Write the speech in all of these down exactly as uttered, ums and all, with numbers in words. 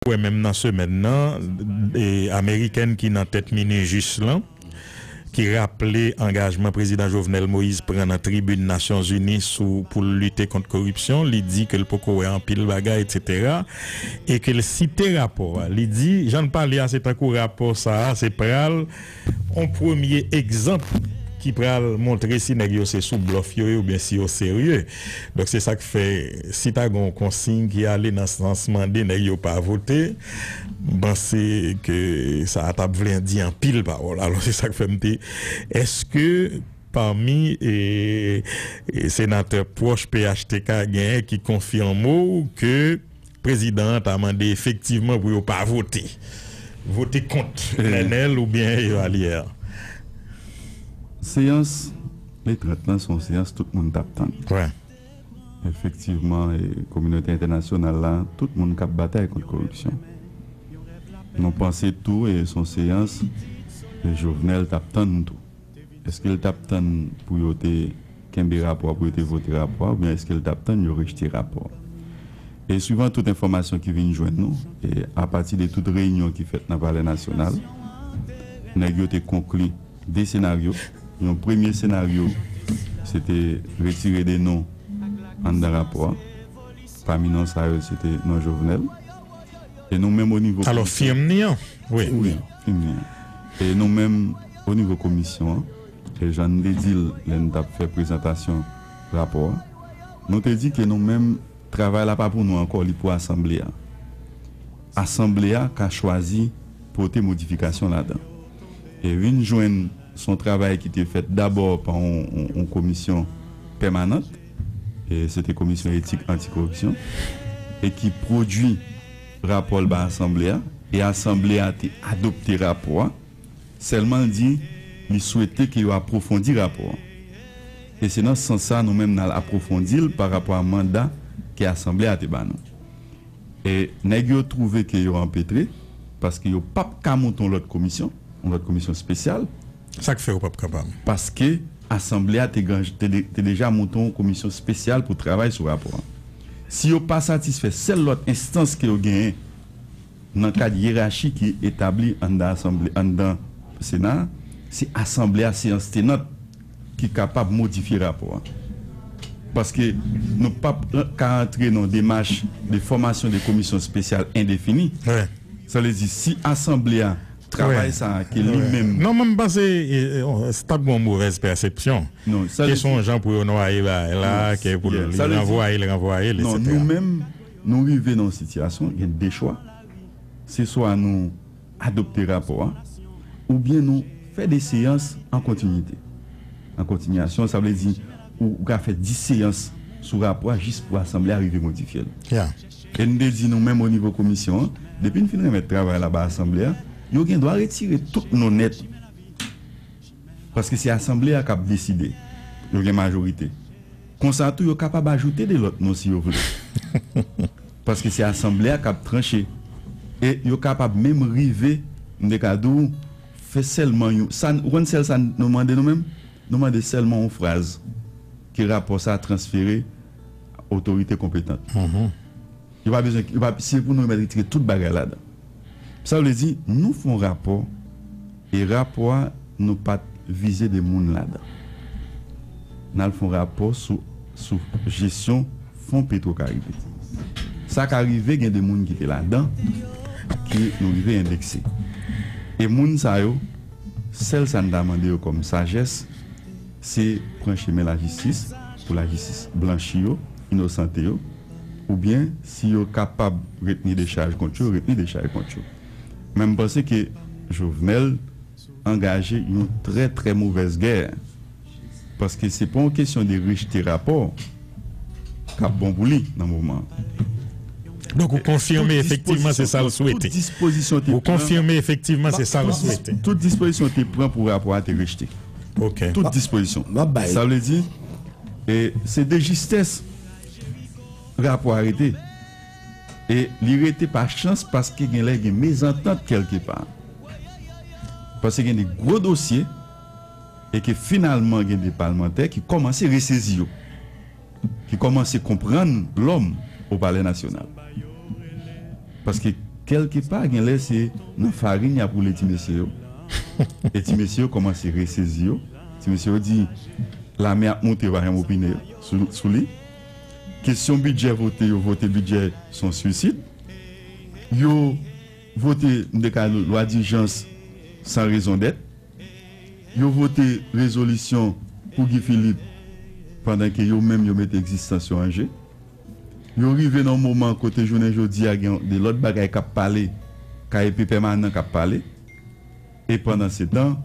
Wè, menm nan semèn nan, e, amerikèn ki nan tèt Minijis lan, ki raple angajman prezidan Jovenel Moïse pran nan tribin Nasyonzini sou, pou l lite kont koripsyon, li di ke l poko wè anpil bagay, etsetera, e ke l site rapò a. Li di, jan l pale a, se tankou rapò sa a, se pral yon premye egzanp ki pral montre si nèg yo se sou blòf yo ye oubyen si yo serye. Donk, se sa k fè, si ta gen yon konsiy ki ale nan sans mande nèg yo pa vote, m panse ke sa a t ap vle di anpil pawòl. Alò, se sa k fè m te, èske pami, e, e, senatè pwòch P H T K genyen ki konfime w ke prezidan an ta mande efektivman pou yo pa vote, vote kont Nènèl oubyen Evalye a? Seyans le trant lan se yon seyans tout moun t ap tann. Wè. Efektivman, e, kominote entènasyonal la, tout moun k ap batay kont koripsyon. Nou panse tou, e, se yon seyans, e, Jovenel t ap tann tou. Èske l t ap tann pou yo te kenbe rapò a, pou yo te vote rapò a, oubyen èske l t ap tann yo rejte rapò a? E swivan tout enfòmasyon ki vin jwenn nou, e apati de tout reyinyon ki fèt nan Palè Nasyonal, nèg yo te konkli de senaryo. Yon premye senaryo, se te retire de non anndan rapò a. Pami non sa yo, se te non Jovenel. E nou menm o nivo Alò, komisyon, firm ni an? Wi. Wi, firm ni an. E nou menm o nivo komisyon an, e jan n te di l lè n t ap fè prezantasyon rapò a, nou te di ke nou menm, travay la pa pou nou ankò, li pou asanble a. Asanble a ka chwazi pote modifikasyon ladan. E vin jwenn se yon travay ki te fèt dabò pa yon, yon, yon komisyon pèmanant, e se te komisyon etik antikoripsyon, e ki pwodui rapò l ba asanble a, e asanble a te adopte rapò a, sèlman l di li swete ke yo apwofondi rapò a. E se nan sans sa nou menm n al apwofondi l pa rapò a manda ke asanble a te ba nou. E nèg yo twouve ke yo anpetre, paske yo p ap ka monte yon lòt komisyon, yon lòt komisyon espesyal. Sa k fè yo p ap kapab? Paske asanble a te, te, te deja monte yon komisyon espesyal pou travay sou rapò a. Si yo pa satisfè sèl lòt enstans ke yo genyen nan kad yerachi ki etabli anndan asanble, anndan Sena a, se asanble a, seyans tenant, ki kapab modifye rapò a. Paske nou p ap ka antre nan demach de fòmasyon de komisyon espesyal endefini. Sa vle di, si asanble a, travay sa a ke li menm. Non, men m panse, e, e, se t ap gen yon movèz pèsepsyon. Ke se yon jan pou yo nwaye bagay la, ke pou yo ranvwaye l, ranvwaye l, etsetera. Non, nou menm, nou rive nan yon sitiyasyon, gen de chwa. Se swa nou adopte rapò a, oubyen nou fè de seyans an kontinite. An kontinyasyon, sa vle di ou, ou ka fè dis seyans sou rapò a jis pou asanble a rive modifye l. E n te di nou menm o nivo komisyon an, depi n fin remèt travay la ba asanble a, yo gen dwa retire tout non nèt. Paske se asanble a k ap deside. Yo gen majorite. Konsa tou, yo kapab ajoute de lòt non si yo vle. Paske se asanble a k ap tranche. E yo kapab menm rive, m te ka di w, fè sèlman yon, sa, ou konn sèl sa nou mande nou menm? Nou mande sèlman yon fraz, ke rapò sa a transfere otorite konpetant. Yo pa bezwen, yo pa, se pou nou remèt retire tout bagay ladan. Sa vle di, nou fè yon rapò, e rapò a, nou pa t vize de moun ladan. N al fè yon rapò sou, sou jesyon fon Petwokaribe. Sa ka rive gen de moun ki te ladan, ke nou rive endekse. E moun sa yo, sèl sa n ta mande yo kòm sajès, se pran chemen lajistis, pou lajistis blanchi yo, inosante yo, oubyen si yo kapab retni dechaj kont yo, retni dechaj kont yo. Men m panse ke Jovenel angaje yon trè, trè movèz gè, paske se pa yon kesyon de rejte rapò k ap bon pou li nan moman an. Donk, ou konfime efektivman se sa l swete. Ou konfime efektivman se sa l swete. Tout dispozisyon te pran pou rapò a te rejte. Tout dispozisyon. Sa vle di, e, se de jistès rapò a rete. E li rete pa chans paske gen lè gen mezantant kèlkepa. Paske gen de gwo dosye e ke finalman gen de palmantè ki kòmanse resezi yo, ki kòmanse konprann lòm o Palè Nasyonal. Paske Kèlkepa, gen lè se nan farin y ap woule ti mesye yo. E ti mesye yo kòmanse resezi yo. Ti mesye yo di, lame ap moute, yo pa janm opine sou, sou li. Kesyon bidjè vote, yo vote bidjè, se yon swisid. Yo vote, m te ka di, lwa dijans san rezon dèt. Yo vote rezolisyon pou Guy Philippe, pandan ke yo menm yo mete egzistans yo an je. Yo rive nan yon moman kote jounen jodi a gen de lòt bagay k ap pale, ka epe pèmanan k ap pale. E pandan se tan,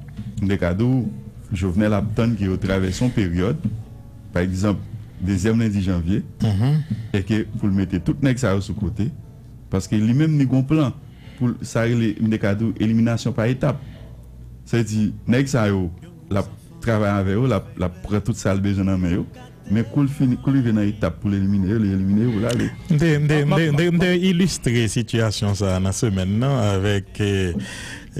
m te ka di w, Jovenel ap tann ke yo travèse yon peryòd, pa egzanp, dezyèm lendi janvye, e ke pou l mete tout nèg sa yo sou kote, paske li menm li gon plan pou l, sa rele, m te ka di w, eliminasyon pa etap. Sa vle di, nèg sa yo, l ap travay avè yo, l ap, l ap pran tout sa l bezwen nan men yo. Men kou l fini, kou l rive nan etap pou l elimine yo, li elimine yo, l ale. M te, m te, m te, m te, m te ilistre sitiyasyon sa a nan semèn nan avèk, eh,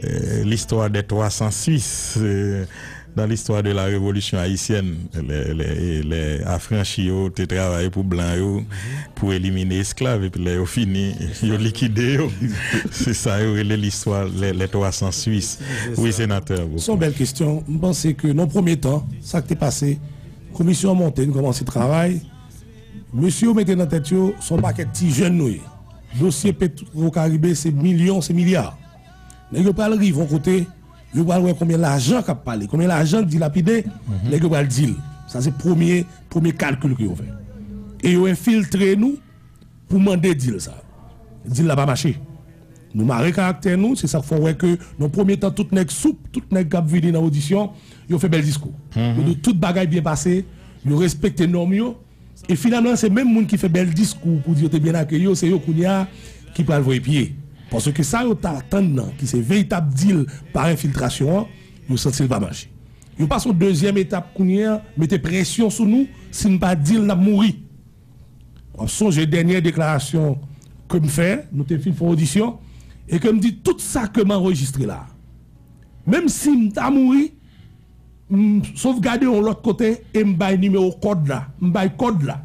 eh, l'histoire des trois cents Suisses, eh, dans l'histoire de la Révolution haïtienne, lè, lè, lè afranchi yo te travay pou blan yo, pou elimine esklav, epi lè yo fini, yo likide yo. Se sa yo rele l'histoire, les, les trois cents Suisses. Wi, senatè. Se yon bèl kesyon. M panse ke nan premye tan, sa k te pase, komisyon an monte, n kòmanse travay. Mesye yo mete nan tèt yo, se yon pakèt ti jèn nou ye. Dosye Petwokaribe, se milyon, se milya. Nèg yo pral rive yon kote, yo pral wè konbyen lajan k ap pale, konbyen lajan k dilapide, nèg yo pral di l. Sa se premye, premye kalkil ke yo fè. E yo enfiltre nou pou mande dil sa. Dil la pa mache. Nou mare karaktè nou, se sa k fè w wè ke nan premye tan tout nèg soup, tout nèg k ap vini nan odisyon, yo fè bèl diskou. Yo di tout bagay byen pase, yo respekte nòm yo, e finalman se menm moun ki fè bèl diskou pou di yo te byen akeyi yo, se yo kounye a ki pral voye pye. Paske sa yo t atann nan, ki se veritab dil pa enfiltrasyon an, yo santi l pa mache. Yo pase yon dezyèm etap kounye a, mete presyon sou nou, si n pa dil n ap mouri. W ap sonje dènye deklarasyon ke m fè, nou te fin fè odisyon, e ke m di tout sa ke m anrejistre la. Menm si m ta mouri, m sovgade yon lòt kote e m bay nimewo kòd la, m bay kòd la.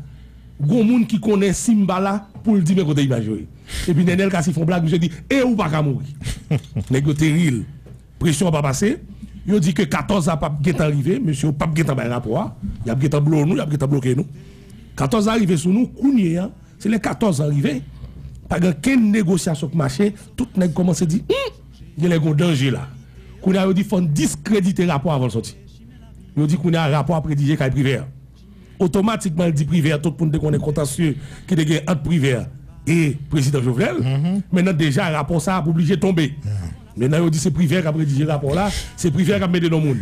Gon moun ki konnen si m pa la pou l di men kote imaj yo ye. Epi Nènèl Cassy fè yon blag, misye di, e ou pa ka mouri. Nèg yo te ri l. Presyon an pa pase. Yo di ke katòz la p ap gentan rive, mesye yo p ap gentan bay rapò a. Y ap gentan blo nou, y ap gentan bloke nou. Katòz la rive sou nou, kounye a, se lè katòz la rive, pa gen kenn negosyasyon k mache, tout nèg kòmanse di, hmm, genlè gon danje la. Kounye a, yo di fò n diskredite rapò a avan l sòti. Yo di kounye a, rapò a ap redije kay Privè. Otomatikman, l di Privè, tout moun te konnen kontansye ki te gen ant Privè e prezidan Jovenel. Mentnan, deja, rapò sa a ap oblije tonbe. Mentnan, yo di se Privè k ap redije rapò la, se Privè k ap mete non moun.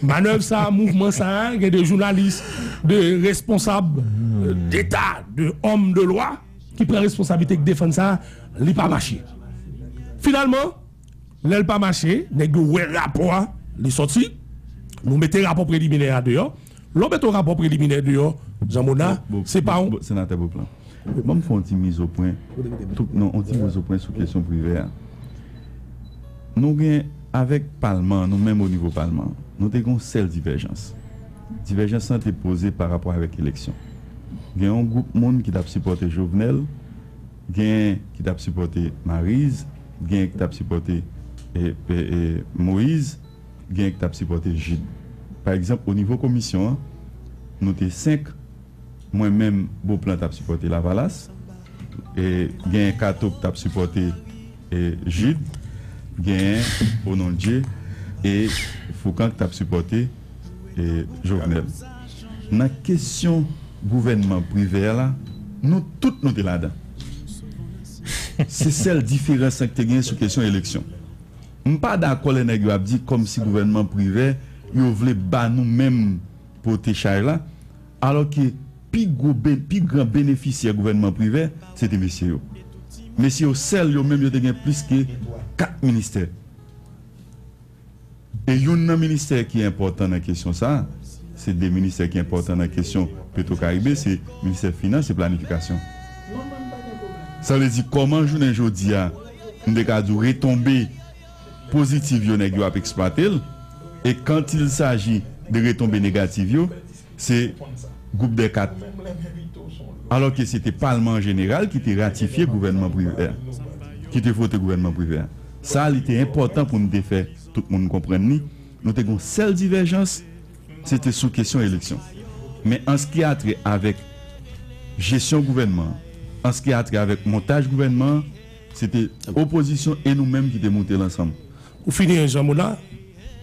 Manèv sa a, mouvman sa a, gen de jounalis, de responsab, euh, deta, de òm de lwa ki pran responsablite, k defann sa, li pa mache. Finalman, lè l pa mache, nèg yo wè rapò a, li sòti, nou mete rapò preliminè a deyò. Lè w mete yon rapò preliminè deyò, Jean Mona, se pa yon... Senatè Beauplan, ban m fè yon ti mizopwen, tout, non, yon ti mizopwen sou kesyon Privè a. Nou gen, avèk palman, nou menm o nivo palman, nou te gen yon sèl divèjans. Divèjans lan te poze pa rapò avèk eleksyon. Gen yon gwoup moun ki t ap sipòte Jovenel, gen ki t ap sipòte Mariz, gen ki t ap sipòte, e, e, e, Moyiz, gen ki t ap sipòte Jid. Pa egzanp, o nivo komisyon an, nou te senk, mwen menm, Beauplan t ap sipòte Lavalas, e, gen Kato k t ap sipòte, e, Jid, gen Onondje e Foukan k t ap sipòte, e, Jovenel. Nan kesyon gouvènman Privè la, nou tout nou te ladan. Se sèl diferans lan ki te genyen sou kesyon eleksyon. M pa dakò lè nèg yo ap di kòmsi gouvènman Privè yo vle ba nou menm pote chay la, alò ke pi gwo be-, pi gran benefisyè gouvènman Privè, se te mesye yo. Mesye yo sèl, yo menm, yo te gen plis ke kat ministè. E youn nan ministè ki enpòtan nan kesyon sa a, se de ministè ki enpòtan nan kesyon Petwokaribe, se ministè finans e planifikasyon. Sa vle di, kòman jounen jodi a, m te ka di w retonbe pozitiv yo, nèg yo ap eksplwate l, e quand il s'agit de retonbe negativ yo, se gwoup dè kat. Alò ke se te palman an jeneral ki te ratifye gouvènman Privè. ki te vote gouvènman Privè a. Sa a, li te enpòtan pou n te fè tout moun konprann li. Nou te gen yon sèl divèjans, se te sou kesyon eleksyon. Men an se ki a trè avèk jesyon gouvènman an, an se ki a trè avèk montaj gouvènman an, se te opozisyon e nou menm ki te moute l ansanm. Pou fini, Jean Mona,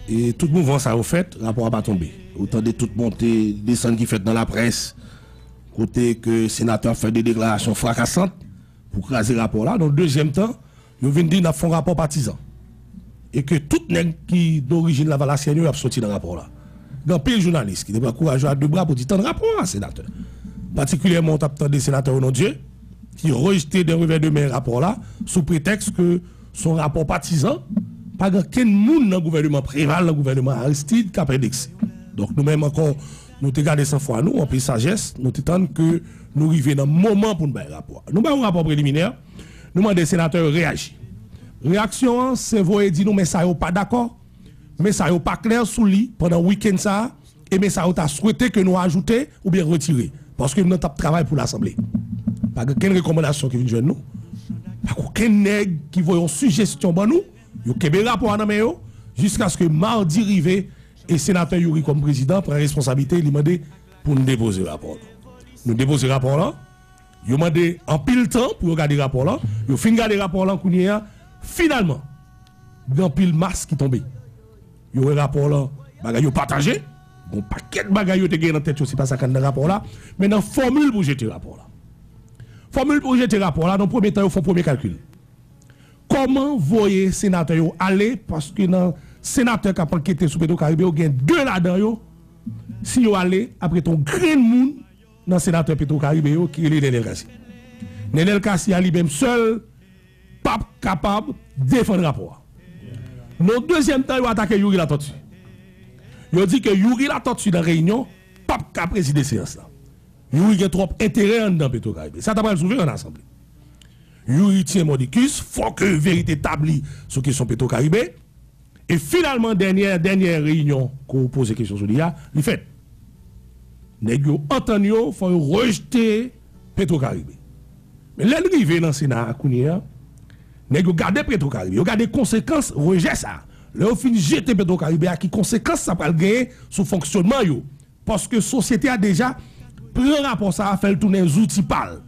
e tout mouvman sa yo fèt, rapò a pa tonbe. Ou tande tout monte, desann ki fèt nan laprès, kote ke senatè ap fè de deklarasyon frakasant pou kraze rapò la. Nan dezyèm tan, yo vin di n ap fè yon rapò patizan. E ke tout nèg ki dorijin lavalasyèn yo, y ap soti nan rapò la. Gen anpil jounalis ki te pran kouraj yo a de bra pou di tann rapò a, senatè. Patikilyèman, w t ap tande senatè Onondieu ki rejte d'un revers de main rapò la sou pretèks ke se yon rapò patizan, pa gen kenn moun nan gouvènman Preval, nan gouvènman Aristide k ap endekse. Donk, nou menm ankò, nou te gade san fwa nou, anpil sajès, nou te tann ke nou rive nan moman pou n bay rapò a. Nou bay yon rapò preliminè, nou mande senatè yo reyaji. Reyaksyon an, se voye di nou, men sa yo pa dakò, men sa yo pa klè sou li pandan wikenn sa a, e men sa yo ta swete ke nou ajoute oubyen retire. Paske nou t ap travay pou Lasanble. Pa gen okenn rekòmandasyon ki vin jwenn nou. Pa gen okenn nèg ki voye yon sijestyon ban nou. Yo kenbe rapò a nan men yo, jiskaske madi rive, e senatè Youri kòm prezidan pran responsablite, li mande pou n depoze rapò la. Nou depoze rapò la, yo mande anpil tan pou yo gade rapò la, yo fin gade rapò la kounye a, finalman, gen anpil mas ki tonbe. Yo wè rapò la, bagay yo pataje, gon pakèt bagay yo te gen nan tèt yo, se pa sa k anndan rapò la, men nan fòmil pou jete rapò la. Fòmil pou jete rapò la, nan premye tan, yo fè yon premye kalkil. Kòman voye senatè yo ale, paske nan senatè k ap ankete sou Petro Caribe yo, gen de ladan yo, si yo ale, ap rete yon grenn moun nan senatè Petro Caribe yo ki rele Nenel Cassy. Nenel Cassy a li menm sèl p ap kapab defann rapò a. Nan dezyèm tan, yo atake Youri Latortue. Yo di ke Youri Latortue nan reyinyon p ap ka prezide seyans la. Youri gen twòp enterè anndan Petro Caribe. Sa ta pral souve an asanble. Youri tyen mòdikis, fò ke verite tabli sou kesyon Petro Caribe. E finalman, dènyè, dènyè reyinyon ke w poze kesyon sou li a, li fèt. Nèg yo antann yo, fò yo rejte Petro Caribe. Men lè n rive nan Sena a kounye a, nèg yo gade Petro Caribe, yo gade konsekans rejè sa a. Lè yo fin jete Petro Caribe a, ki konsekans sa pral genyen sou fonksyonman yo? Paske sosyete a deja pran rapò sa a, fè l tounen zouti pa l.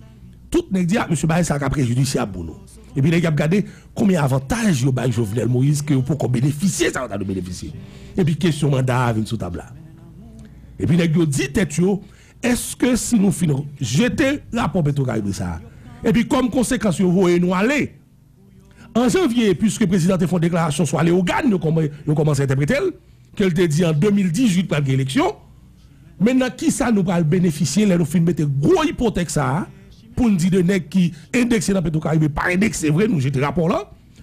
Tout nèg di, a, mesye, bagay sa a ka prejidisyab pou nou. Epi nèg y ap gade konbyen avantaj yo bay Jovenel Moïse ke yo poko benefisye, sa yo ta dwe benefisye. Epi kesyon manda a vin sou tab la. Epi nèg yo di tèt yo, èske si nou fin jete rapò Petro Caribe sa a, epi kòm konsekans yo voye nou ale, an janvye, piske prezidan te fè yon deklarasyon sou Leyogàn, yo kòman-, yo kòmanse entèprete l, ke l te di an de mil dizuit pral gen eleksyon. Men nan kisa nou pral benefisye lè nou fin mete gwo ipotèk sa a, pou n di de nèg ki endekse nan Petro Caribe pa endekse vre, nou jete rapò la,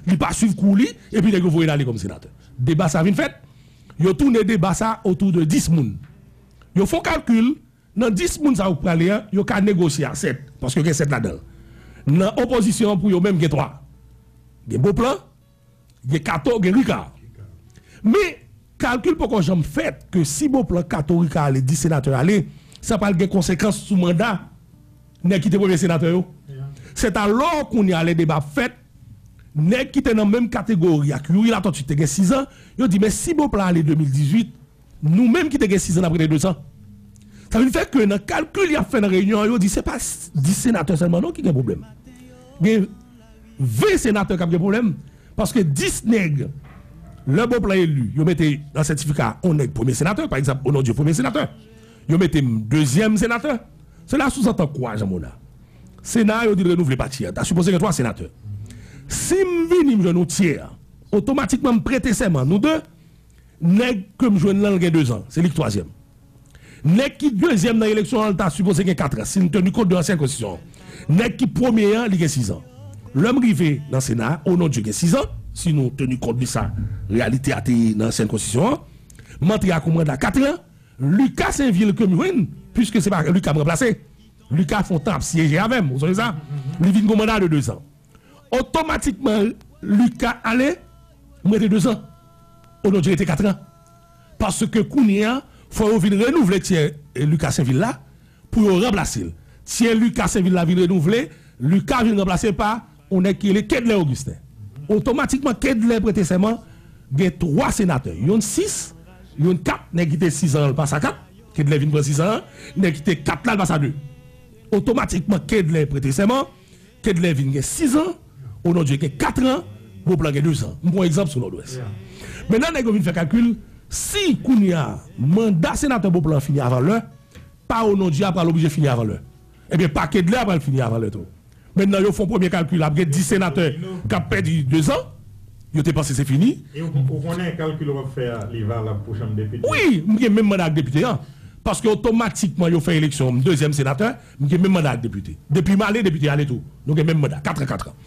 li pa swiv kou li, epi nèg yo voye l ale kòm senatè? Deba sa vin fèt, yo tounen deba sa otou de dis moun. Yo fè yon kalkil, nan dis moun sa yo k prale a, yo ka negosye a sèt, paske gen sèt ladan l. Nan opozisyon an, pou yo menm, gen twa. Gen Beauplan, gen Kato, gen Ricard. Men, kalkil poko janm fèt ke si Beauplan, Kato, Ricard ale, dis senatè ale, sa pral gen konsekans sou manda nèg ki te premye senatè yo. Sètalò, kounye a, lè deba ap fèt, nèg ki te nan menm kategori ak Youri Latortue ki te gen sizan, yo di, men si Beauplan ale de mil dizuit, nou menm ki te gen sizan, n ap rete dezan. Sa vin fè ke nan kalkil y ap fè nan reyinyon an, yo di se pa s-, dis senatè sèlman non ki gen pwoblèm. Gen ven senatè k ap gen pwoblèm. Paske dis nèg, lè Beauplan eli, yo mete nan sètifika yon nèg premye senatè, pa egzanp, Onondieu premye senatè. Yo mete m dezyèm senatè. Sela souzantan kwa, Jean Mona? Sena a, yo di l renouvle pati a. Ta sipoze gen twa senatè. Si m vini, m jwenn yon tyè, otomatikman m prete sèman nou de, nèg ke m jwenn lan, l gen dezan. Se li k twazyèm. Nèg ki dezyèm nan eleksyon an, l ta sipoze gen katran, si n teni kont de ansyen konstitisyon an. Nèg ki premye an, li gen sizan. Lè m rive nan Sena a, Onondieu gen sizan, si nou teni kont de sa, reyalite a te ye nan ansyen konstitisyon an, m antre ak yon manda katran, Lucas Sainvil ke m jwenn, piske se pa Lucas m ranplase. Lucas fè yon tan ap syeje avè m, ou sonje sa? Li vin gen yon manda de dezan. Otomatikman, Lucas ale, m rete dezan. Onondieu rete katran. Paske kounye a, fò yo vin renouvle tyè, eh, Lucas Sainvil la pou yo ranplase l. Tyè Lucas Sainvil la vin renouvle, Lucas vin ranplase pa yon nèg ki rele Kedlè Augustin. Otomatikman, Kedlè prete sèman, gen twa senatè. Youn sis, youn kat, nèg ki te sis an, l pase a kat. Kedlè vin pran sis an, nèg ki te kat la, l pase a de. Otomatikman, Kedlè prete sèman, Kedlè vin gen sis an, Onodye gen kat an, Beauplan gen de zan. M pran egzanp sou Nòdwès. Mentnan, nèg yo vin fè kalkil, si kounye a, manda senatè Beauplan fini avan lè, pa Onodye a pral oblije fini avan lè. Ebyen, pa Kedlè a pral fini avan lè tou. Mentnan, yo fè yon premye kalkil, ap gen dis senatè k ap pèdi de zan. Yo te panse se fini. E ou, ou konnen kalkil w ap fè a, li valab pou chanm depite? Wi, m gen menm manda ak depite an. Paske otomatikman, yo fè eleksyon, m dezyèm senatè, m gen menm manda ak depite. Depi m ale, depite ale tou. Nou gen menm manda, kat an, kat an.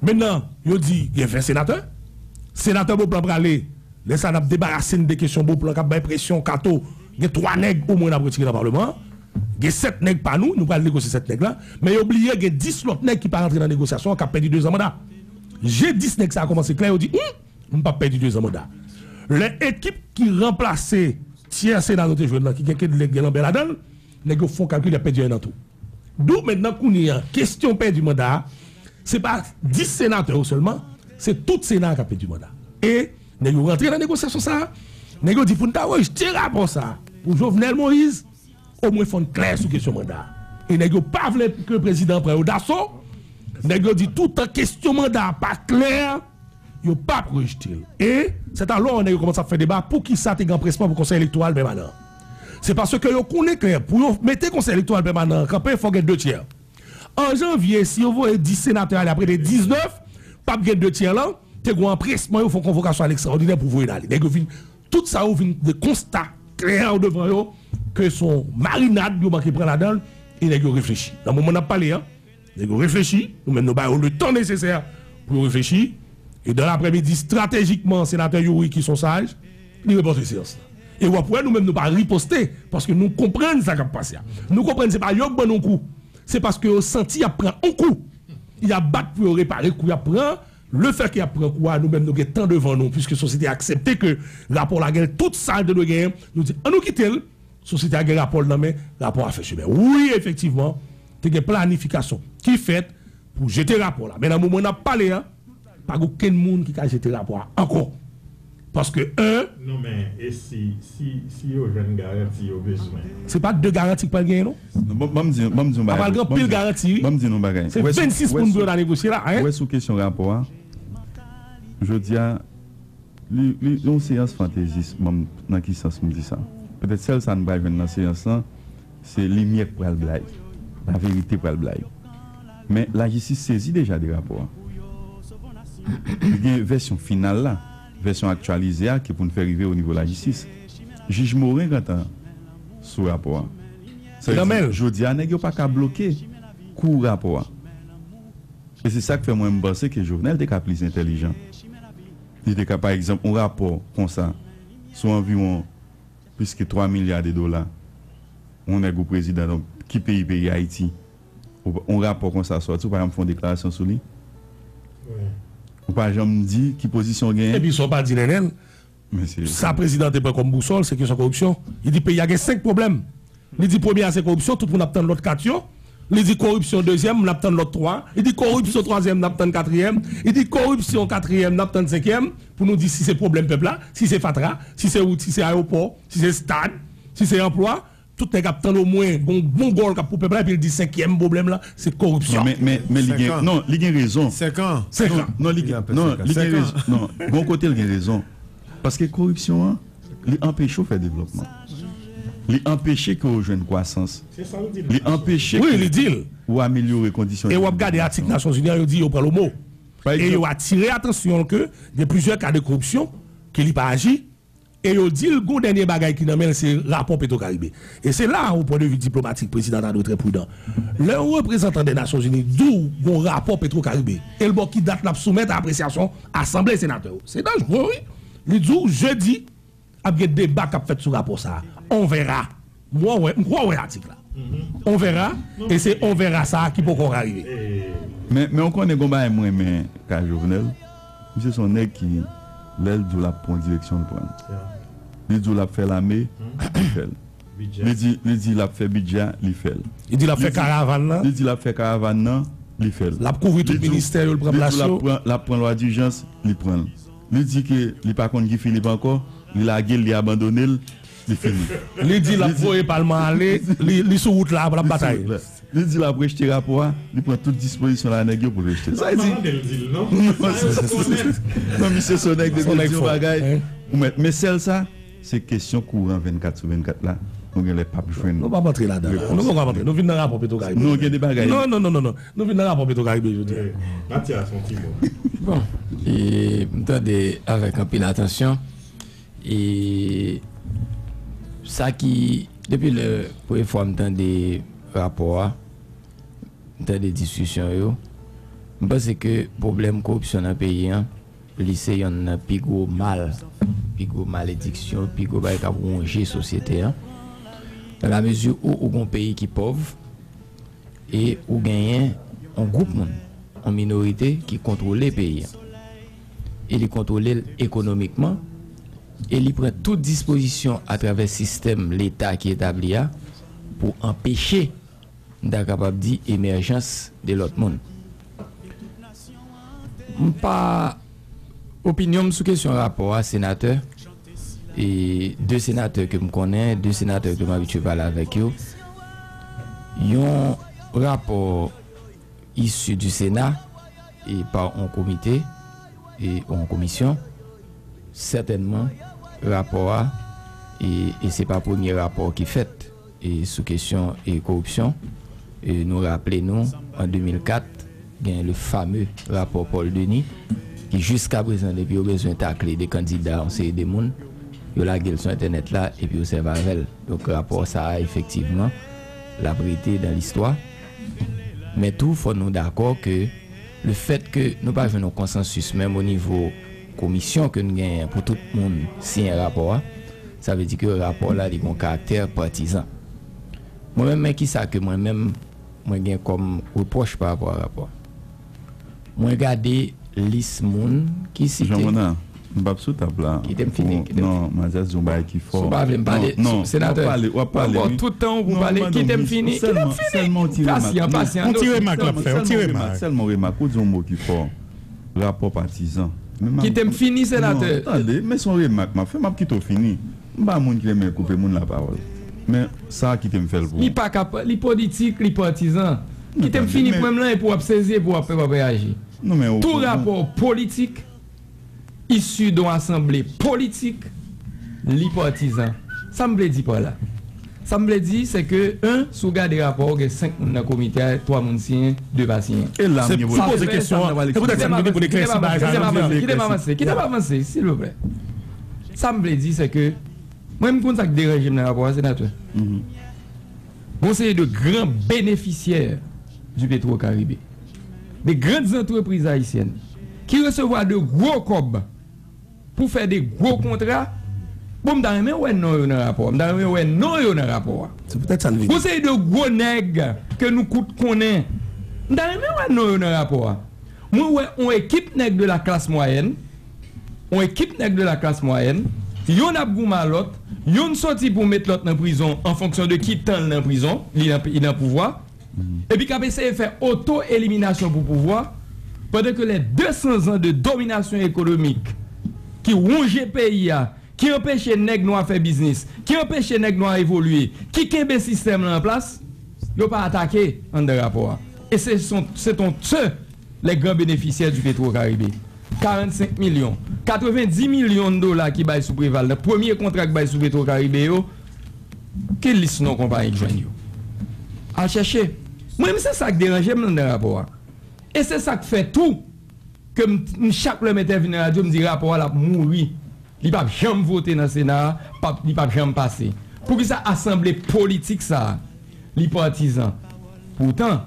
Mentnan, yo di gen ven senatè. Senatè Beauplan prale, lè sa n ap debarase n de kesyon Beauplan k ap bay presyon Kato. Gen twa nèg omwen n ap retire nan palman an. Gen sèt nèg pa nou, nou pral negosye sèt nèg la. Men yo bliye gen dis lòt nèg ki pa rantre nan negosyasyon an, k ap pèdi de zan manda. Je dis nèg sa a kòmanse klè, yo di, hmm, m p ap pèdi de zan manda. Lè ekip ki ranplase tyè sena nou te jwenn nan, ki gen Kedlè, gen Lambert ladan l, nèg yo fè yon kalkil, y ap pèdi en an tou. Donk, mentnan, kounye a, kesyon pèdi manda a, se pa dis senatè yo sèlman, se tout Sena a k ap pèdi manda. E nèg yo rantre nan negosyasyon sa a, nèg yo di pou n ta rejte rapò sa a pou Jovenel Moïse, omwen fò n klè sou kesyon manda a. E nèg yo pa vle ke prezidan an pran yo daso, nèg yo di toutan kesyon manda a pa klè, yo p ap rejte l. E, sètalò, nèg yo kòmanse ap fè deba, poukisa te gen anpresman pou Konsèy Elektoral Pèmanan? Se paske yo konnen klè, pou yo mete Konsèy Elektoral Pèmanan an kanpe, fò gen de tyè. An janvye, si yo voye dis senatè ale, ap rete diznèf, p ap gen de tyè lan, te gen yon anpresman, yo fè yon konvokasyon a lekstraòdinè pou voye l ale. Nèg yo vin, tout sa yo vin de konsta klè devan yo, ke se yon marinad yo manke pran ladan l, e nèg yo reflechi. Nan moman n ap pale an, nèg yo reflechi, nou menm nou ba yo le tan nesesè pou yo reflechi. E dan laprèmidi, estratejikman, senatè Youri, ki se yon saj, li repòte seyans lan. E w ap wè, nou menm nou pa riposte, paske nou konprann sa k ap pase a. Nou konprann se pa yo k ban nou kou. Se paske yo santi y ap pran yon kou. Y ap bat pou yo repare kou y ap pran. Lefètke y ap pran kou a, nou menm nou gen tan devan nou, piske sosyete a aksepte ke rapò la gen tout sa l te dwe genyen, nou di, ann nou kite l, sosyete a gen rapò l nan men, rapò a fè chimen. Wi, efektivman, te gen planifikasyon ki fèt pou jete rapò la. Men nan moman n ap pale a, pa gen okenn moun ki ka jete rapò a ankò. Paske, en, non, men, e si, si, si yo jwenn garanti yo bezwen? Se pa de garanti k pral genyen, non? Non, ban, ban m di, ban m di yon bagay. Pral gen anpil garanti, wi. Ban m di nou yon bagay. Se vennsis moun pou yo ta negosye la, en. Ou wè sou kesyon rapò a, jodi a, li, li, li yon seyans fantezis, ban m, nan ki sans m di sa? Petèt sèl sa n pral jwenn nan seyans lan, se limyè k pral blayi. Laverite pral blayi. Men lajistis sezi deja de rapò a. Li gen vèsyon final la, vèsyon aktyalize a ki pou n fè rive o nivo lajistis. Jij Morin gentan sou rapò a. Sa vle di, jodi a, nèg yo pa ka bloke kou rapò a. E se sa k fè mwen m panse ke Jovenel te ka plis entèlijan. Li te ka, pa egzanp, yon rapò konsa, sou anviwon plis ke twa milya de dola, yon nèg ou prezidan, donk, ki peyi, peyi Ayiti, ou, yon rapò konsa sòti, ou pa janm fè yon deklarasyon sou li. Ou pa janm di ki pozisyon w genyen. Epi sa w pa di, Nenel, sa prezidan te pran kòm bousòl, se kesyon koripsyon. Li di peyi a gen senk pwoblèm. Li di premye a se koripsyon, tout moun ap tann lòt kat yo. Li di koripsyon dezyèm, n ap tann lòt twa. Li di koripsyon twazyèm, n ap tann katriyèm. Li di koripsyon katriyèm, n ap tann senkyèm. Pou nou di si se pwoblèm pèp la, si se fatra, si se wout, si se ayewopò, si se stad, si se anplwa, tout nèg ap tann omwen gon bon gòl k ap pou pèp la, epi l di senkyèm pwoblèm la, se koripsyon. Non, men, men, men li gen, non, li gen rezon. Senk an. Senk an. Non, non, li gen, non, li gen rezon. Non, gon kote l gen rezon. Paske koripsyon an, li anpeche w fè devlòpman. Li anpeche ke w jwenn kwasans. Li anpeche ke w amelyore kondisyon de vi. E w ap gade atik Nasyonzini an, yo di yo pran l o mo. E yo atire atansyon l ke gen plizyè ka de koripsyon ke li pa aji. E yo di l gon dènye bagay ki nan men l, se rapò Petwokaribe. E se la, o pwen de vi diplomatik, prezidan ta dwe trè pridan. Lè yon reprezantan de Nasyonzini di w gon rapò Petwokaribe, e l ba w ki dat l ap soumèt a apresyasyon asanble senatè yo. Se danjre, wi. Li di w jedi, ap gen deba k ap fèt sou rapò sa a. On verra. M kwè w wè, m kwè w wè atik la. On verra, e se on verra sa a ki poko ka rive. Men, men w konnen gon bagay m renmen ka Jovenel. Misye se yon nèg ki, lè l di w l ap pran yon direksyon, l pran l. Li di w l ap fè lame, li fè l. Li di, li di l ap fè bidjè a, li fè l. Li di l ap fè karavàn nan. Li di l ap fè karavàn nan, Li fè l. L ap kouvri tout ministè yo, l pran plas yo. Li di l ap pran, l ap pran lwa dijans, li pran l. Li di ke li pa konn Guy Philippe ankò, li lage l, li abandone l, li fini. Li di l ap voye palman ale, li, li sou wout la, l ap batay. Li di l ap rejte rapò a, li pran tout dispozisyon la nèg yo pou l rejte l. Sa vle di. Non, misye Sonèg depi l di yon bagay, ou mèt. Men sèl sa, se kesyon kouran vennkat sou vennkat la, nou genlè p ap jwenn. Nou p ap antre ladan. Nou poko ap antre. Nou vin nan rapò Petro Caribe. Nou gen de bagay. Non, non, non, non, non. Nou vin nan rapò Petro Caribe jodi a. Mathias, yon ti mo. Bon, e, m tande avèk anpil atansyon. E sa ki, depi lè premye fwa m tande rapò a, m tande diskisyon yo, m panse ke pwoblèm koripsyon nan peyi an, li se yonn nan pi gwo mal, pi gwo malediksyon, pi gwo bagay k ap wonje sosyete an. Nan la mezi ou, ou gon peyi ki pòv, e ou genyen yon gwoup moun, yon minorite ki kontwole peyi an. E li kontwole l ekonomikman, e li pran tout dispozisyon atravè sistèm Leta ki etabli a pou anpeche, m ta kapab di, emèjans de lòt moun. M pa, opinyon m sou kesyon rapò a, senatè, e de senatè ke m konnen, de senatè ke m abitye pale avèk yo, yon rapò isi di Sena e pa yon komite e yon komisyon, sètènman, rapò a, e, e se pa premye rapò ki fèt, e sou kesyon, e koripsyon. E nou raple nou, an de mil kat, gen le fameux rapport Paul Denis, ki jiska prezan, depi yo bezwen takle de kandida, yon seri de moun, yo lage l sou entènèt la, epi yo sèvi avè l. Donk, rapò sa a, efektivman, l ap rete dan listwa. Men tou, fò nou dakò ke le fèt ke nou pa jwenn yon konsansis menm o nivo komisyon ke n genyen pou tout moun siyen rapò a, sa vle di ke rapò la li gen yon karaktè patizan. Mwen menm, men kisa ke mwen menm, mwen gen kòm repwòch pa rapò a rapò a? Mwen gade lis moun ki site. Jean Monard, m p ap sou tab la. Kite m fini, kite m fini. Non, Mathias di yon bagay ki fò. Si w pa vle m pale, senatè, w ap pale, w ap pale, wi. Tout tan w pou pale, kite m fini, kite m fini. Sèlman, sèlman yon ti remak. Pasyan, pasyan. Yon ti remak l ap fè, yon ti remak. Sèlman remak, ou di yon mo ki fò. Rapò patizan. Kite m fini, senatè. Non, tande, men se yon remak m ap fè, m ap kite w fini. M pa moun ki renmen koupe moun lapawòl. Men sa a kite m fè l pou ou. Li pa ka, li politik, li patizan. Kite m fini pwen m lan epi w ap sezi epi w ap, w ap reyaji. Tou rapò politik isi de yon asanble politik, li patizan. Sa m vle di pa la? Sa m vle di, se ke, en, si w gade rapò, w gen senk moun nan komite a, twa moun siyen, de pa siyen. E la m gen pou m poze kesyon an. Se poutèt sa m vin pou n eklèsi bagay sa a jodi a. Kite m avanse, kite m avanse, silvouplè. Sa m vle di, se ke, mwen, m konn sa k deranje m nan rapò a, senatè. Gon seri de gran benefisyè du Petro Caribe, de grandes entreprises haïtiennes ki resevwa de gwo kòb pou fè de gwo kontra. Bon, m ta renmen wè non yo nan rapò a. M ta renmen wè non yo nan rapò a. Se poutèt sa n vini. Gon seri de gwo nèg ke nou kout konnen. M ta renmen wè non yo nan rapò a. Mwen wè yon ekip nèg de la classe moyenne, yon ekip nèg de la classe moyenne, yonn ap goumen a lòt, yonn soti pou met lòt nan prizon an fonksyon de ki tan l nan prizon, li nan, li nan pouvwa, epi k ap eseye fè oto-eliminasyon pou pouvwa, pandan ke les deux cents ans de domination économique ki wonje peyi a, ki anpeche nèg nwa fè biznis, ki anpeche nèg nwa evolye, ki kenbe sistèm lan an plas, yo pa atake anndan rapò a. E se son, se ton se les grands bénéficiaires du Petro Caribe. Karannsenk milyon, katrevendis milyon dola ki bay sou Preval nan premye kontra ki bay sou Petro Caribe yo, ki lis non konpayi k jwenn yo? Al chèche. Mwen menm, se sa k deranje m anndan rapò a. E se sa k fè tou ke m, m chak lè m entèvini nan radyo, m di rapò a l ap mouri. Li p ap janm vote nan Sena a, p ap, li p ap janm pase. Poukisa asanble politik sa a, li patizan? Poutan,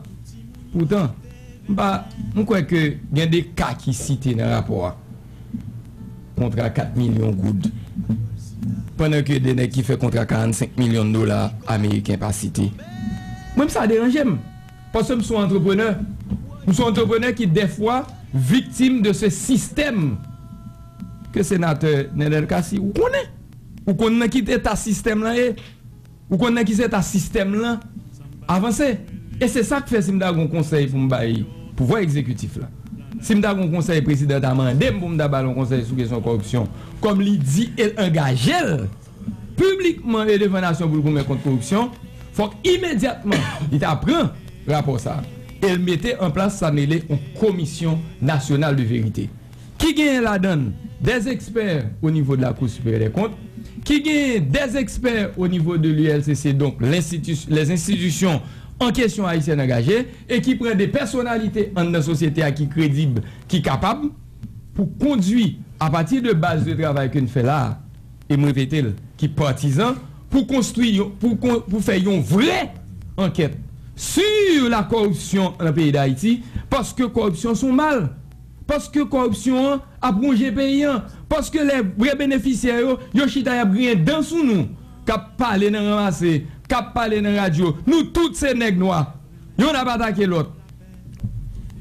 poutan, m pa, m kwè ke gen de ka ki site nan rapò a. Kontra kat milyon goud. Pandan ke de nèg ki fè kontra karannsenk milyon dola ameriken pa site. Mwen, sa deranje m. Paske m se yon antreprenè. M se yon antreprenè ki, dèfwa, viktim de se sistèm ke senatè Nenel Cassy, ou konnen. Ou konn nan ki eta sistèm lan ye. Ou konn nan ki eta sistèm lan avanse. E se sa k fè, si m ta gen yon konsèy pou m bay pouvwa egzekitif la. Si m ta gen yon konsèy, prezidan ta mande m pou m ta ba l yon konsèy sou kesyon kòripsyon, kòm li di e l angaje l piblikman e devan nasyon pou l goumen kont kòripsyon, fòk imedyatman li ta pran rapò sa a e l mete an plas sa n rele yon komisyon nasyonal de verite. Ki genyen ladan l des experts au niveau de la Cour supérieure des comptes, ki genyen des experts au niveau de l'U L C C, donc l'institu- les institutions en question haïtienne engagées, e ki pran de pèsonalite anndan sosyete a ki kredib, ki kapab, pou kondui, apati de baz de travay ke n fè la a, e m repete l, ki patizan, pou konstwi, yon- pou, kon- pou fè yon vrè ankèt sur la corruption nan peyi Dayiti, paske kòripsyon se yon mal. Paske kòripsyon an ap wonje peyi an. Paske lè vrè benefisyè yo, yo chita y ap griyen dan sou nou, k ap pale nan ranmase, k ap pale nan radyo. Nou tout se nèg nwa. Yonn ap atake lòt.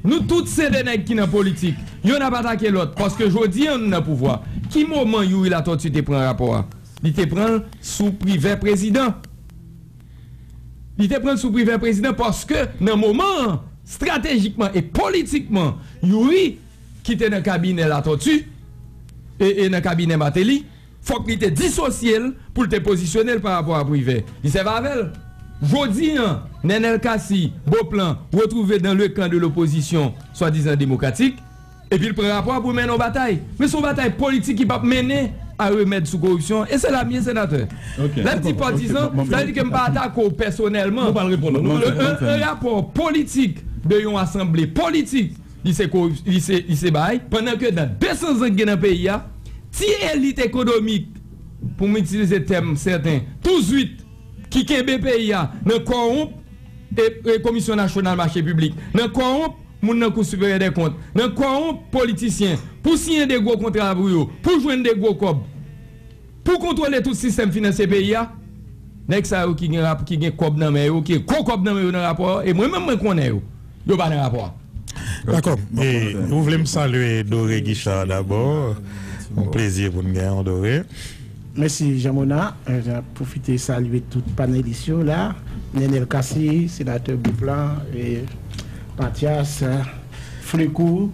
Nou tout se de nèg ki nan politik. Yonn ap atake lòt. Paske jodi an nou nan pouvwa. Ki moman Youri Latortue te pran rapò a? Li te pran l sou Privè prezidan. Li te pran l sou Privè prezidan paske nan moman an, estratejikman e politikman, Youri, ki te nan kabinè Latortue, e, e nan kabinè Martelly, fòk li te disosye l pou l te pozisyone l pa rapò a Privè. Li sèvi avè l. Jodi an, Nenel Cassy, Beauplan, retwouve dans le camp de l'opposition swadizan demokratik, epi l pran rapò a pou l mennen yon batay. Men se yon batay politik ki p ap mennen a remèd sou koripsyon. E se la m ye, senatè. Lè m di patizan, sa vle di ke m pa atake w pèsonèlman. Yon, yon, yon rapò politik de yon asanble politik, li se korip- li se, li se bay, pandan ke nan de san zan k gen nan peyi a, ti elit ekonomik, pou m itilize tèm sèten, tou zwit, ki kenbe peyi a nan kòwonp e, e Komisyon Nasyonal Mache Piblik, nan kòwonp moun nan Kou Siperyè dè Kont, nan kòwonp politisyen, pou siyen de gwo kontra pou yo, pou jwenn de gwo kòb, pou kontwole tout sistèm finansye peyi a. Nèg sa yo ki gen rap- ki gen kòb nan men yo, ki gen gwo kòb nan men yo nan rapò a, e mwen menm mwen konnen yo, yo pa nan rapò a. Dakò. E, ou vle m salye Doré Guichard dabò. Yon plezi pou n genyen w, Doré. Mèsi, Jean Mona. E, m ap pwofite salye tout panelis yo la. Nenel Cassy, senatè Beauplan, e, Mathias, Flecourt,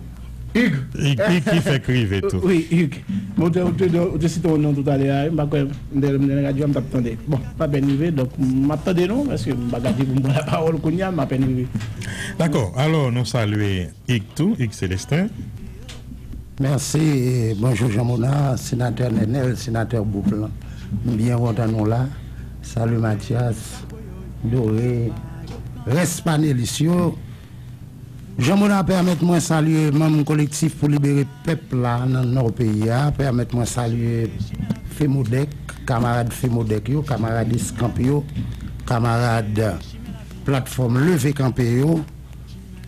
Hugues. Hugues, Hugues ki fèk rive tou. Wi, Hugues. Bon, ou te, ou te, ou te site yon non toutalè a, m pa kwè, m te nan radyo a, m t ap tande. Bon, pa byen rive, donk, m ap tande nou, paske m pa gade pou m pran lapawòl kounye a, m apèn rive. Dakò. Alò, nou salye Hugues tou, Hugues Célestin. Mèsi, e bonjou Jean Mona, senatè Nenel, senatè Beauplan. M byen kontan nou la. Salut Mathias, Doré, rès panelis yo. Jean Mona, pèmèt mwen salye manm Kolektif pou Libere Pèp la nan Nò peyi a. Pèmèt mwen salye Femodec, kamarad Femodec yo, kamarad Eskanp yo, kamarad Platfòm Leve Kanpe yo.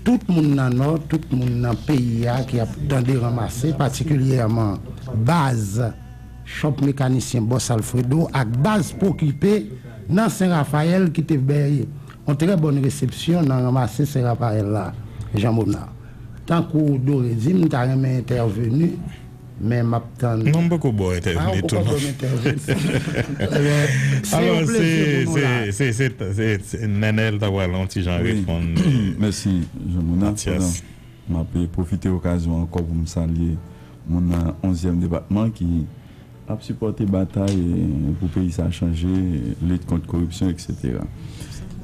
Tout moun nan Nò, tout moun nan peyi a ki ap tande Ranmase, patikilyèman baz Chòp Mekanisyen Bòs Alfredo ak baz Pwokipe nan Sen Rafayèl ki te bay yon trè bòn resepsyon nan Ranmase Sen Rafayèl la, Jean Mona. Tankou Doré di, m ta renmen entèveni, men m ap tann. Non, m poko ba w entèveni tou, non. Alò, se, se, se, se, se, se Nenel ta pral yon ti jan reponn. Mèsi, Jean Mona. Mathias. M ap pwofite okazyon ankò pou m salye moun nan onzyèm depatman ki ap sipòte batay, e, pou peyi sa chanje, lit kont koripsyon, etsetera.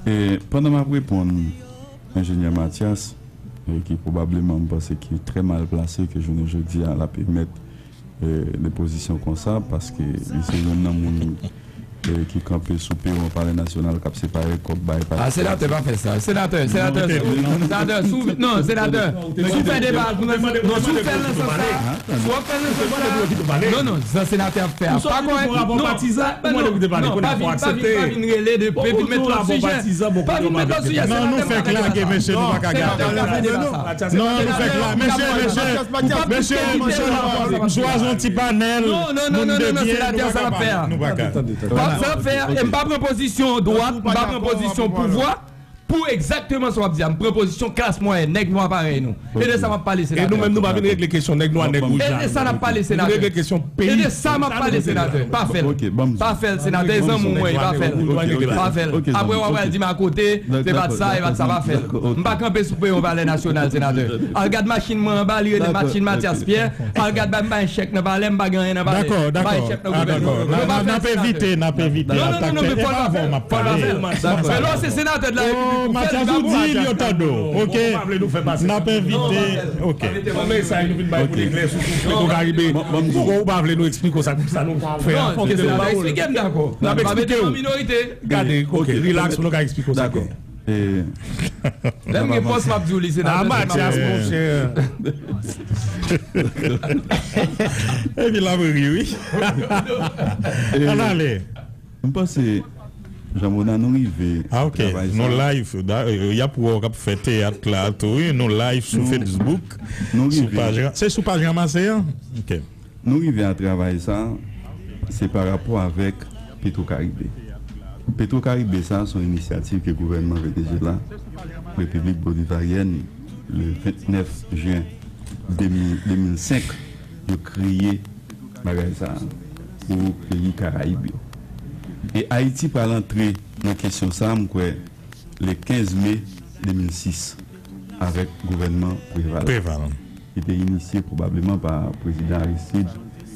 E pandan m ap reponn enjenyè Mathias, e, ki pwobableman, m panse, ki trè mal plase, ke jounen jodi a l ap emèt, e, de pozisyon konsa, paske li se youn nan moun, e, ki kanpe sou peron Palè Nasyonal, k ap separe kòb bay pati. A, senatè, pa fè sa. Senatè, senatè, senatè, si w, non, senatè, si w fè deba, non, si w fè l nan sans sa, si w ap fè l nan sans sa, non, non, sa senatè ap fè a pa kòrèk. Non, non, pa vin, pa vin, pa vin rele de, epi met lòt sijè. Pa vin met lòt sijè. Non, nou fèk lage, mesye, nou pa ka gade. Non, nou fèk la. Mesye, mesye, mesye, mesye, nou chwazi yon ti panèl moun de byen, nou pa ka pale. Nou pa ka. Sa l ap fè a, e m pa pran pozisyon dwat, m pa pran pozisyon pouvwa, Pou egzakteman sa w ap di a, m pran pozisyon klas mwayèn, nèg nwa parèy nou. E de sa m ap pale, senatè. E nou menm, nou pa vin regle kesyon nèg nwa, nèg wouj la. E de sa n ap pale, senatè. E de sa m ap pale, senatè. Pa fè l. Pa fè l, senatè. E zanmi w mwen, pa fè l. Pa fè l. Apre w ap al di m akote, se pa t sa, e pa t sa, pa fè l. M pa kanpe sou peyon Palè Nasyonal, senatè. Al gad machin mwen anba, li rele machin Matyas Pyè. Al gad, ba m bay chèk nan Palè, m pa gen anyen nan Palè. M bay chèk nan gouvènman. N ap evite, n ap evite atak tèt. E pa avè w m ap pale. Men lè w se senatè de la Repiblik, ou fè l, li pa bon. Matyas, ou di l, yo tande w, oke? N ap envite, oke. Yon mesaj nou vin bay pou leklè sou Petro Caribe. Ou pa vle nou eksplike w sa, sa nou fè a? Eksplike m, dakò. N ap eksplike w. Gade, oke, rilaks pou nou ka eksplike w sa. Lè m gen pòs, m ap di w li, senatè. Ah, Matyas, monchè. Epi l ap ri, wi. Ann ale. M panse, Jean Mona, nou rive. Ah, ok. Nou live. Y ap wè w k ap fè teyat la tou, wi. Nou live sou Facebook. Nou rive. Se sou paj Ranmase an? Ok. Nou rive a travay sa, se pa rapò avèk Petro Caribe. Petro Caribe sa, se yon inisyativ ke gouvènman Venezyela, Repiblik Bolivaryèn, le vennèf jen de mil, de mil senk, yo kreye bagay sa pou peyi Karayib yo. E Ayiti pral antre nan kesyon sa, m kwè, le kenz me de mil sis, avèk gouvènman Preval. Preval. Ki te inisye pwobableman pa prezidan Aristide.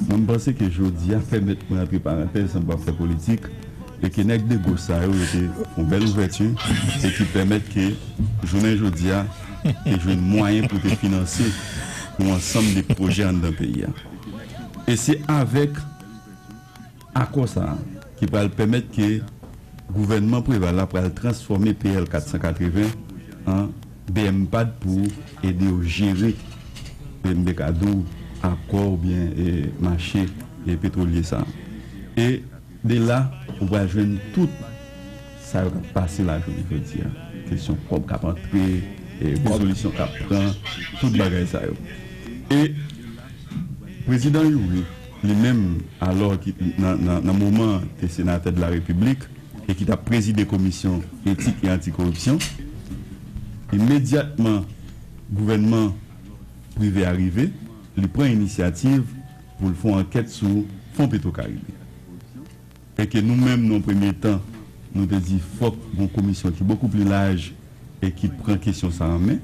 Mwen, m panse ke jodi a pèmèt mwen antre parantèz san m pa fè politik, e ke nèg de goch sa yo, yo te yon bèl ouvèti, e ki pèmèt ke jounen jodi a, te jwenn mwayen pou te finanse yon ansanm de pwojè anndan peyi a. E se avèk akò sa a ki pral pèmèt ke gouvènman Preval la pral transfòme P L kat san katreven an B M pad pou ede yo jere, m te ka di w, akò oubyen, e, mache, e, petwolye sa a. E de la, ou pral jwenn tout sa yo k ap pase la jounen jodi a. Kesyon kòb k ap antre, e, rezolisyon k ap pran, tout bagay sa yo. E Prezidan Youri, li menm, alò ki, nan, nan, nan moman te senatè de la Repiblik e ki t ap prezide komisyon etik e antikoripsyon, imedyatman gouvènman Prive a rive, li pran inisyativ pou l fè yon ankèt sou fon Petwokaribe. E ke nou menm, nan yon premye tan, nou te di fòk gon komisyon ki bokou pli laj e ki pran kesyon sa an men,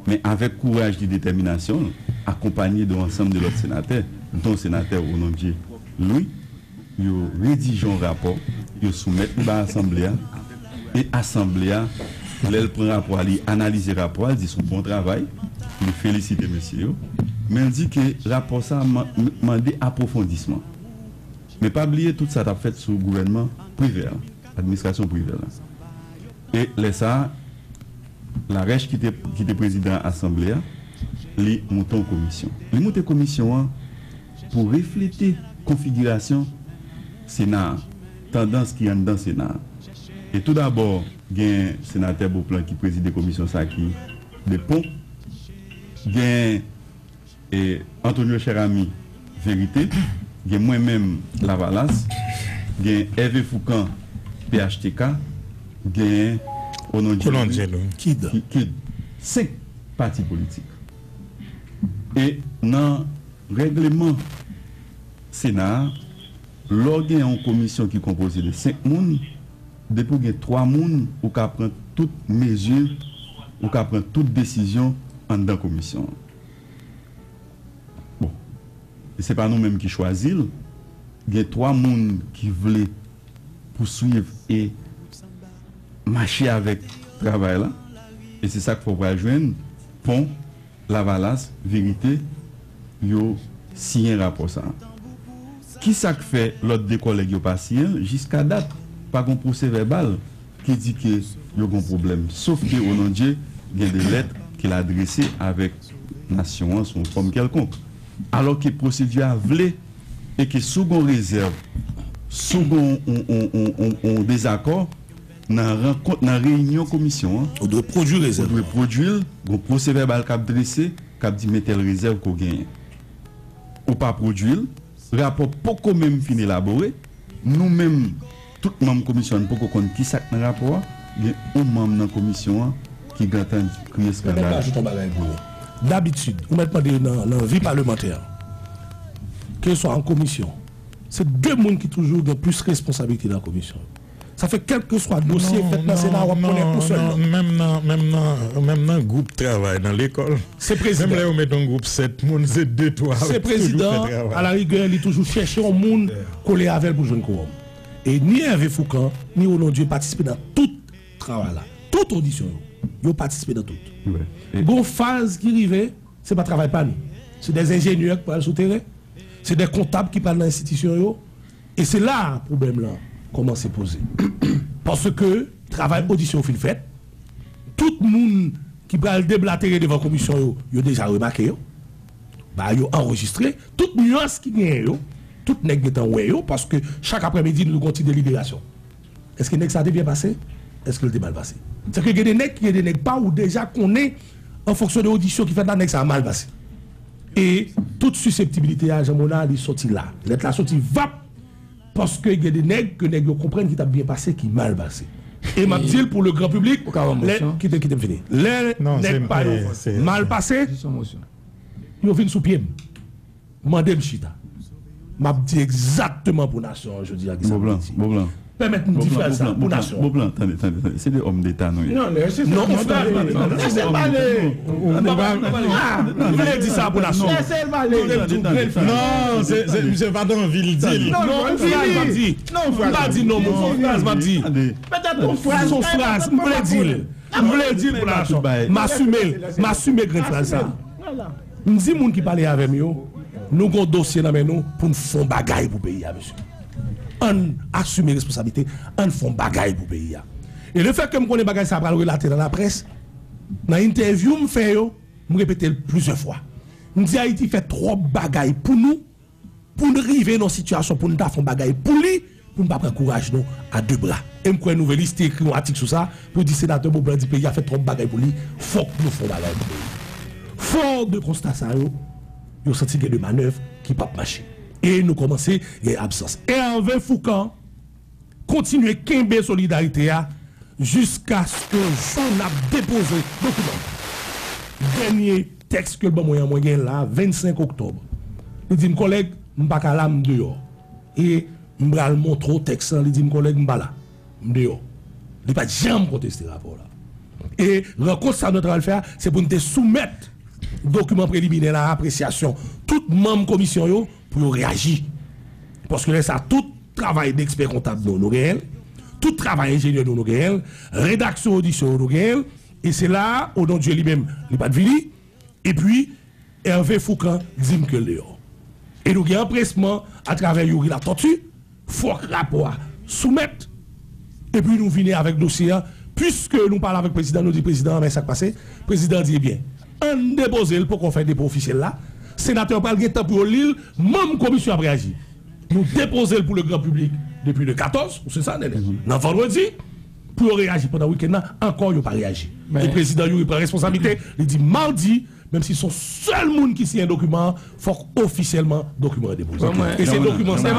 men avèk kouraj li, detèminasyon l, akonpanye de yon ansanm de lòt senatè, dont senatè Onondié Louis, yo redije yon rapò, yo soumèt li ba asanble a, e asanble a, lè l pran rapò a, li analize rapò a, li di se yon bon travay, li felisite mesye yo, men l di ke rapò sa a man-, mande apwofondisman. Men pa bliye tout sa t ap fèt sou gouvènman Privè a, administrasyon Privè la. E lè sa a, Larèch ki te, ki te prezidan asanble a, li monte yon komisyon. Li monte komisyon an pou reflete konfigirasyon Sena a, tandans ki anndan Sena a. E toudabò, gen senatè Beauplan ki prezide komisyon sa a ki de pon, gen e Antonio Cheramy, Verite, gen mwen menm, Lavalas, gen Hervé Fourcand, P H T K, gen Onondié Louis, Kid. Kid. Senk pati politik. E nan règleman Sena a, lè w gen yon komisyon ki konpoze de senk moun, depi w gen twa moun, ou ka pran tout mezi, ou ka pran tout desizyon anndan komisyon an. Bon, e se pa nou menm ki chwazi l. Gen twa moun ki vle pouswiv e mache avèk travay la. E se sa k fè w pral jwenn Pon, Lavalas, Verite, yo siyen rapò sa a. Kisa k fè lòt de kòlèg yo pa siyen l? Jiska dat, pa gon pwosevèbal ki di ke yo gon pwoblèm. Sof ke Onondié gen de lèt ke l adrese avèk nasyon an sou yon fòm kèlkonk. Alò ke pwosedi a vle e ke si w gon rezèv, si w gon yon, yon, yon, yon, yon dezakò, nan rankont, nan reyinyon komisyon an, ou dwe pwodui rezèv, ou dwe pwodui l, gon pwosevèbal k ap drese, k ap di men tèl rezèv ke w genyen. Ou pa pwodui l, rapò poko menm fin elabore, nou menm, tout manm komisyon an poko konn kisa k nan rapò a, Gen yon manm nan komisyon an ki gentan kriye skandal. Mwen mèt ajoute yon bagay pou ou. Dabitid, ou mèt mande nan, nan vi palemantè, kèlkeswa an komisyon, se de moun ki toujou gen plis responsablite nan komisyon. Sa fè kèlkeswa dosye fèt nan Sena, w ap konnen yon sèl non. Menm nan, menm nan, menm nan gwoup travay nan lekòl, se prezidan. Menm lè yo met yon gwoup sèt moun, se de twa ki toujou fè travay. Se prezidan, alarigè, li toujou chèche yon moun kole avè l pou jwenn kowòm. E ni Hervé Fourcand, ni Odon Dieu patisipe nan tout travay la. Tout odisyon yo, yo patisipe nan tout. Wi. Gon faz ki rive, se pa travay pa nou. Se de enjenyè ki pral sou teren, se de kontab ki pral nan enstitisyon yo, e se la a pwoblèm lan kòmanse poze. Paske travay odisyon yo fin fèt, tout moun ki pral deblatere devan komisyon yo, yo deja remake yo. Ba yo anrejistre, tout nyans ki genyen yo, tout nèg gentan wè yo, paske chak aprèmidi nou gon ti deliberasyon. Èske nèg sa te byen pase? Èske l te mal pase? Sèke gen de nèg ki gen de nèg pa ou deja konnen, an fonksyon de odisyon ki fèt la, nèg sa a mal pase. E tout siseptibilite a, Jean Monard, li soti la. Lèt la soti vap, paske gen de nèg ke nèg yo konprann ki t ap byen pase, ki mal pase. E m ap di l pou le gran piblik, lè, kite, kite m fini. Lè nèg pa yo mal pase, yo vin sou pye m. Mande m chita. M ap di egzakteman pou nasyon an jodi a ki sa m vle di. Pèmèt m di fraz sa pou nasyon an. Bon plan, tande, tande, tande. Se de òm deta nou ye. Non, men se sa. Non, m vle di sa pou nasyon an. Lèse l pale. Non, se, se, misye pa t anvi l di l. Non, yon fraz m ap di. M pa di non, men yon fraz m ap di. Petèt yon fraz. Se yon fraz, m vle di l. M vle di l pou nasyon. M asime l. M asime grenn fraz sa. M di moun ki pale avè m yo, nou gon dosye nan men nou pou n fè yon bagay pou peyi a, mesye. Ann asime responsablite, ann fè yon bagay pou peyi a. E lefètke m konnen bagay sa a pral relate nan laprès, nan entèvyou m fè yo, m repete l plizyè fwa. M di Ayiti fè twòp bagay pou nou, pou n rive nan sitiyasyon pou n ta fè yon bagay pou li, pou n pa pran kouraj nou a de bra. E m kwè Nouvelliste te ekri yon atik sou sa, pou di senatè Beauplan di peyi a fè twòp bagay pou li, fòk nou fè yon bagay pou peyi. Fò de konsta sa yo, yo santi gen de manèv ki p ap mache. E nou kòmanse gen absans. Hervé Fourcand kontinye kenbe solidarite a jiskaske jou n ap depoze dokiman. Dènye tèks ke l ban mwen an, mwen gen l la, vennsenk oktòb. Li di m, "Kòlèg, m pa ka la, m deyò." E m pral montre w tèks lan, li di m, "Kòlèg, m pa la, m deyò." Li pa t janm konteste rapò la. E rankont sa nou ta pral fè a, se pou n te soumèt dokiman preliminè la a apresyasyon tout manm komisyon yo pou yo reyaji. Paske lè sa, tout travay de ekspè kontab nou, nou genyen l. Tout travay enjenyè nou, nou genyen l. Redaksyon odisyon yo, nou genyen l. E se la a, Odon Dieu li menm, li pa t vini. Epi, Hervé Fourcand di m ke l deyò. E nou gen anpresman, atravè Youri Latortue, fòk rapò a soumèt. Epi nou vini avèk dosye a. Piske nou pale avèk prezidan, nou di prezidan an, men sa k pase. Prezidan an di, ebyen, ann depoze l, poko fè depo ofisyèl la. Senatè yo pral gen tan pou yo li l, manm komisyon ap reyaji. Nou depoze l pou le gran piblik depi le katòz, ou se sa, Nènè? Nan vandredi, pou yo reyaji pandan wikenn nan, ankò yo pa reyaji. E prezidan Youri pran responsablite, li di madi, menm si se yon sèl moun ki siyen dokiman an, fòk ofisyèlman dokiman an depoze. E se dokiman sa.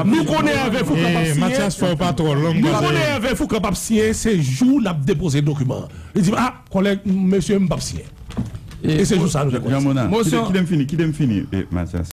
Nou konnen Hervé Fourcand p ap siyen. Nou konnen Hervé Fourcand p ap siyen, se jou n ap depoze dokiman an. Li di, "A, kòlèg, mesye, m p ap siyen." E se jou sa nou te konn. Kite m fini, kite m fini, Mathias.